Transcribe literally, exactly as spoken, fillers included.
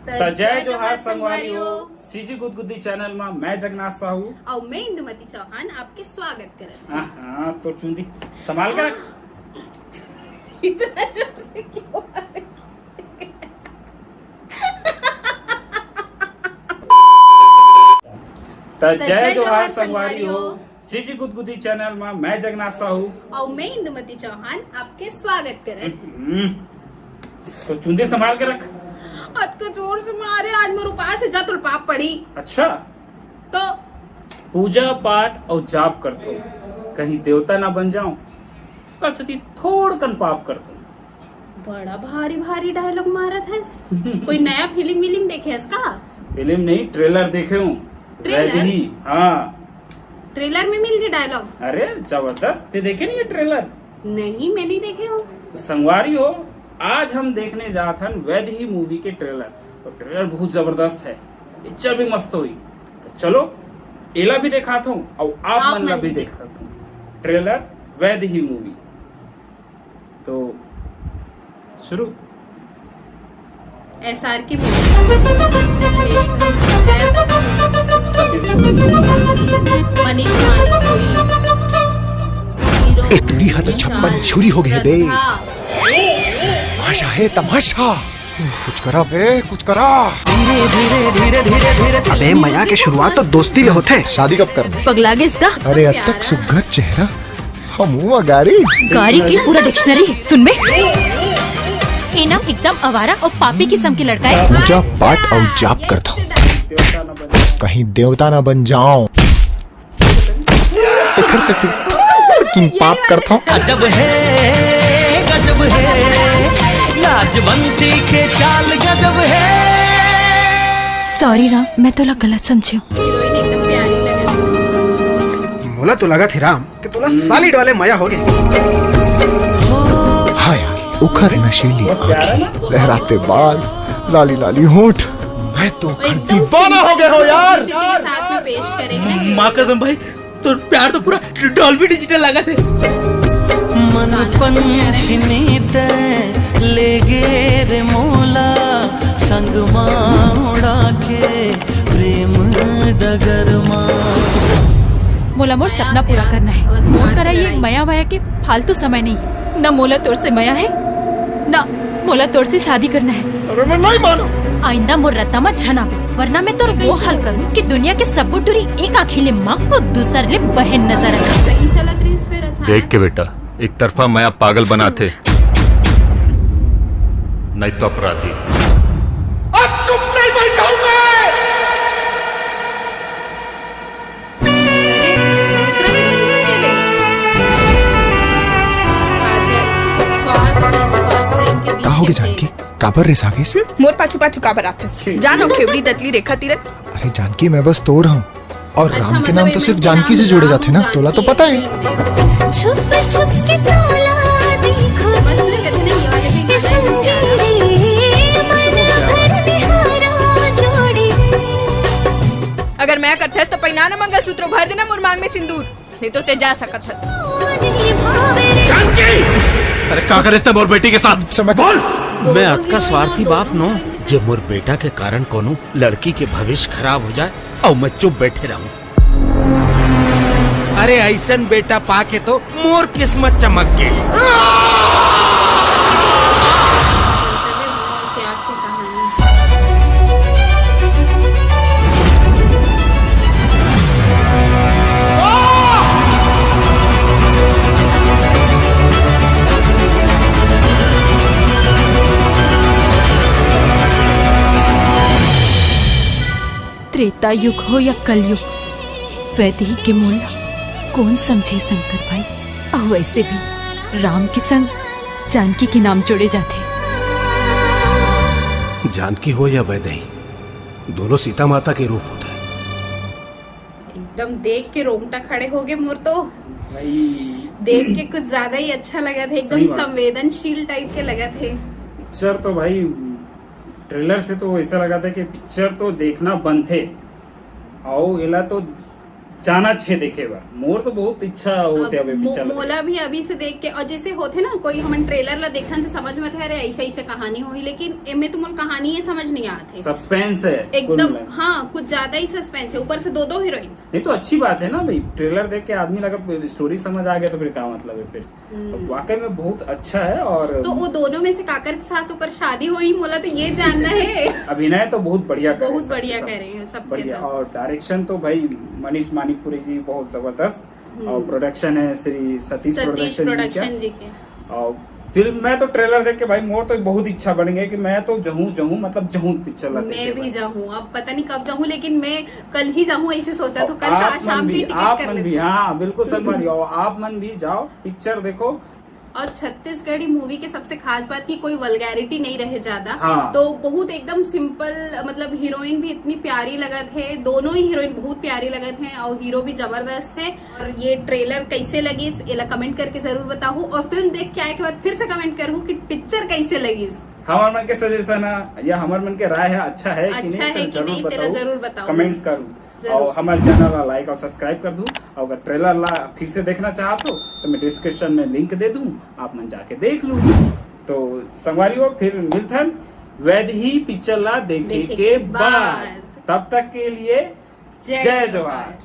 त जय जोहार संगवारी हो। सीजी गुदगुदी चैनल मा मैं जगन्नाथ साहू। अउ मैं इंदुमती चौहान आपके स्वागत करत हूँ। हाँ, हाँ, तोर चुंदी संभाल के रख। इतना जोर से क्यों? त त जय जय जोहार जोहार संगवारी संगवारी हो। हो। सीजी गुदगुदी चैनल मा मैं जगन्नाथ साहू। अउ मैं इंदुमती चौहान आपके स्वागत करत हूँ। हम्म, तो चुंदी संभाल के रख। अतका जोर से मारे, आज मोर उपास है, जा तोर पाप पड़ी। अच्छा, तो पूजा पाठ अउ जाप करथो, कहीं देवता ना बन जाऊं, बस अति थोड़कन पाप करथो। बड़ा भारी भारी डायलॉग मारत हस। कोई नया फिल्म विल्म देखे हस का? फिल्म नहीं, ट्रेलर देखे हूँ। ट्रेलर? वैदेही, हाँ। ट्रेलर में मिल गए डायलॉग? अरे जबरदस्त, ते देखे नहीं है ट्रेलर? नहीं, मैं नहीं देखे हूँ। तो संगवारी हो, आज हम देखने जात हन वैदेही मूवी के ट्रेलर। तो ट्रेलर बहुत जबरदस्त है, पिक्चर भी मस्त होई। तो चलो, एला भी देखात हूँ और आप आप मन ला मन भी भी देखात हूँ। Trailer Vaidehi movie. तो शुरू। SRK movie. मनीष मानस होई। हीरो ए टुरी हा तो छप्पन छुरी हो गए बे। श्रद्धा। तमाशा है तमाशा। कुछ करा बे, कुछ करा। धीरे धीरे धीरे धीरे धीरे। अबे मया के शुरुआत तो दोस्ती ले होथे। शादी कब करना? पगला गे इसका। अरे अतक सुघर चेहरा। हम हुआ गारी। गारी की पूरा डिक्शनरी सुन बे। ए ना एकदम आवारा और पापी किस्म के लड़का है। पूजा पाठ और जाप करता हूँ, कहीं देवता ना बन जाऊं। एखर से लेकिन पाप करता हूँ। अजब है, गजब है, लाजवंती के चाल गजब है। सॉरी राम, मैं तोला गलत समझे हूँ। हीरोइन एकदम प्यारी लगे। मोला तो लगा थे राम कि तोला सॉलिड वाले मया हो गए। हाँ यार, उखर नशीली आंखें, लहराते बाल, लाली लाली होठ, मैं तो और एकदम दीवाना हो गया हो यार। सिंपल के साथ में पेश करे हैं। माँ कसम भाई, तो प्यार तो पूरा डॉल्बी डिजिटल लगा थे। मन पंछनी ते ले गे रे मोला, संग मा उड़ा के प्रेम डगर मा। मोला मोर सपना पूरा करना है। मोर करा ये मया वया के फालतू समय नहीं। न मोला तोर से मया है, न मोला तोर से शादी करना है। अरे मैं नहीं मानो। आइंदा मोर रत्ता म झन आवे, वरना मैं तोर वो हाल करूँ कि दुनिया के सब्बो टुरी एक आँखी ले माँ और दूसर ले बहन नजर आए। सही चलत रहिस फिर अचानक। देख के बेटा, एक तरफा मया पागल बनाथे, नहीं तो अपराधी। अब चुप नहीं बैठा हूं मैं। का होगे जानकी? काबर रिसा गेस? हम्म, मोर पाछू पाछू काबर आथस? जानो खेवड़ी दतली रेखा तीरन। अरे जानकी, मैं बस तोर हूँ। और अच्छा, राम के नाम मतलब तो सिर्फ जानकी से जोड़े जाते हैं ना, तोला तो पता है। छुप छुप के तोला देखो, बस मैं कहती नहीं, ये वाले भी गाने ऐसा नहीं गे रे, मन भर निहारा जोड़ी। अगर मैं करथस तो पहिना न मंगलसूत्र, भर देना मोर मांग में सिंदूर, नहीं तो ते जा सकत हस। जानकी! अरे का करे इसने मोर बेटी के साथ? समझ बोल। मैं अतका स्वार्थी बाप नो, जे मोर बेटा के कारण कोनो लड़की के भविष्य खराब हो जाए और मैं चुप बैठे रहूं। अरे ऐसन बेटा पाके तो मोर किस्मत चमक गे। त्रेता युग हो या कलयुग, वैदेही के मोल ला कोन समझे शंकर भाई? अउ वैसे भी राम के संग जानकी के नाम जोड़े जाथे। जानकी हो या वैदेही, दोनों सीता माता के रूप होथे। एकदम देख के रोंगटा खड़े हो गए मोर तो। भाई। देख के कुछ ज्यादा ही अच्छा लगा था, एकदम सही बात। संवेदनशील टाइप के लगा थे। पिक्चर तो भाई, ट्रेलर से तो ऐसा लगा था कि पिक्चर तो देखना बनथे, अउ एला तो चाहना छे देखे बर। मोर तो बहुत इच्छा होत हे अभी मो- पिक्चर ला देखे। मोला भी अभी से देख के, और जैसे होथे ना, कोई हमन ट्रेलर ला देखथन तो समझ में आथे, अरे ऐसे ऐसे कहानी होही, लेकिन एमे तो मोला कहानी ये समझ नहीं आथे। सस्पेंस है कुल एकदम, मिला के। हाँ, कुछ ज्यादा ही सस्पेंस है, ऊपर से दो दो हीरोइन। नहीं तो अच्छी बात है ना भाई, ट्रेलर देख के आदमी ला अगर स्टोरी समझ आ गया तो फिर का मतलब है फिर? हम्म। अब वाकई में बहुत अच्छा है। और तो वो दोनों में से काकर के साथ ओकर शादी होही, मोला तो ये जानना है। अभिनय तो बहुत बढ़िया करे बहुत सबके बढ़िया सब। करे हैं सबके बढ़िया। सब। और डायरेक्शन तो भाई मनीष मानिकपुरी जी बहुत जबरदस्त, हम्म। और प्रोडक्शन है श्री सतीश सतीश प्रोडक्शन जी का। प्रोडक्शन जी के। और फिल्म, मैं तो ट्रेलर देख के भाई, मोर तो बहुत इच्छा बन गया कि मैं तो जहूं जहूं, मतलब जहूं पिक्चर ला मैं देखे भी भाई। जाऊँ, अब पता नहीं कब जाऊँ, लेकिन मैं कल ही जाऊँ, ऐसे सोचा, तो कल आप आज शाम मन की भी, टिकट आप कर मन लेते भी, हाँ बिल्कुल संगवारी, और आप मन भी जाओ पिक्चर देखो। और छत्तीसगढ़ी मूवी के सबसे खास बात कि कोई वल्गैरिटी नहीं रहे ज्यादा। हाँ। तो बहुत एकदम सिंपल, मतलब हीरोइन भी इतनी प्यारी लगत है, दोनों ही हीरोइन बहुत प्यारी लगत है और हीरो भी जबरदस्त है। और ये ट्रेलर कैसे लगिस, एला कमेंट करके जरूर बताहू, और फिल्म देख के आए के बाद फिर से कमेंट करहू कि पिक्चर कैसे लगिस। हमर मन के सजेशन है या हमर मन के राय है, अच्छा है कि अच्छा नहीं, है तो कि जरूर नहीं, तेला बताओ, जरूर बताओ। कमेंट्स करूँ। जरूर। और हमारे चैनल ला लाइक और सब्सक्राइब कर दू। और अगर ट्रेलर ला फिर से देखना चाहत हो तो मैं डिस्क्रिप्शन में लिंक दे दूँ, आप मन जाके देख लू। तो संगवारी हो, फिर मिलथन वैदेही पिक्चर ला देखे देखे के के बाद। बाद। तब तक के लिए जय जय जोहार। जोहार।